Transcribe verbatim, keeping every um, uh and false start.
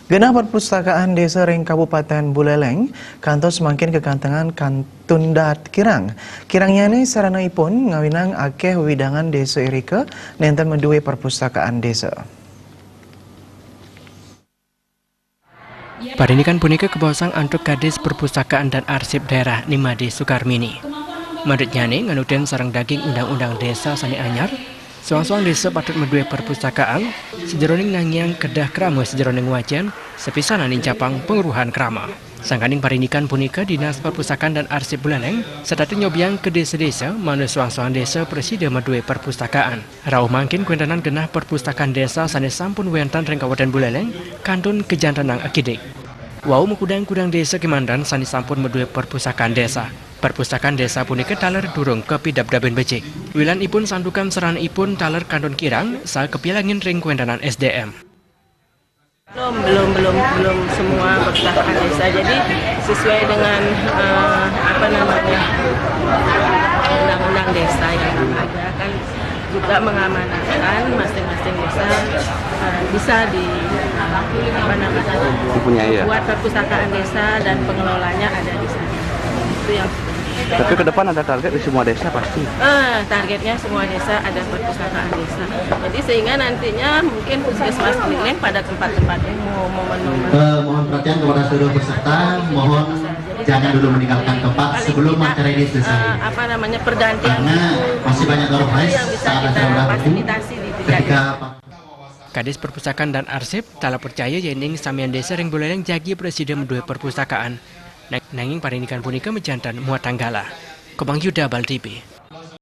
Genah perpustakaan desa ring Kabupaten Buleleng kantos mangkin kagantengan kantun dat kirang. Kirangnyané saranaipun ngawinang akéh wewidangan desa irika nénten madué perpustakaan desa. Parindikan punika kabaosang antuk Kadis Perpustakaan dan Arsip Daerah Ni Madé Sukarmini. Manutnyané nganutén sareng daging undang-undang desa sané anyar, soang-soang desa patut madué perpustakaan, sajeroning nangiang kedah krama sajeroning wajan, sapisanan nincapang pangruhan krama. Sangkaning parindikan punika, Dinas Perpustakaan dan Arsip Buleleng setata nyobiang ka desa-desa, mangda soang-soang desa prasida madué perpustakaan. Rauh mangkin kawéntenan genah perpustakaan desa sané sampun wénten ring Kabupaten Buleleng kantun kajantenang akidik. Wau makudang-kudang desa kémanten sané sampun madué perpustakaan desa. Perpustakaan desa punika taler durung kapidabdabin becik. Wilanipun santukan saranaipun taler kantun kirang, saha kapialangin ring kawéntenan S D M. Belum, belum, belum, belum semua perpustakaan desa. Jadi sesuai dengan, eh, apa namanya, undang-undang desa yang ada kan juga mengamanatkan masing-masing desa, eh, bisa di, eh, apa namanya, mempunyai, ya, buat perpustakaan desa dan pengelolanya ada di sana. Itu yang Tapi ke depan ada target di semua desa pasti? Eh, targetnya semua desa ada perpustakaan desa. Jadi sehingga nantinya mungkin puskesmas keliling pada tempat-tempatnya mau, mau, mau, mau. Eh, mohon perhatian kepada seluruh peserta, mohon jangan dulu meninggalkan tempat sebelum acara ini selesai. Eh, apa namanya, pergantian buku, itu yang bisa kita fasilitasi. Karena masih banyak door prize saat acara udah berakhir. Ketika Kadis Perpustakaan dan Arsip taler percaya yéning samian desa ring Buleleng jagi prasida madué perpustakaan. Nang-, nanging parindikan punika majanten muat tanggala. Komang Yuda, Bali T V.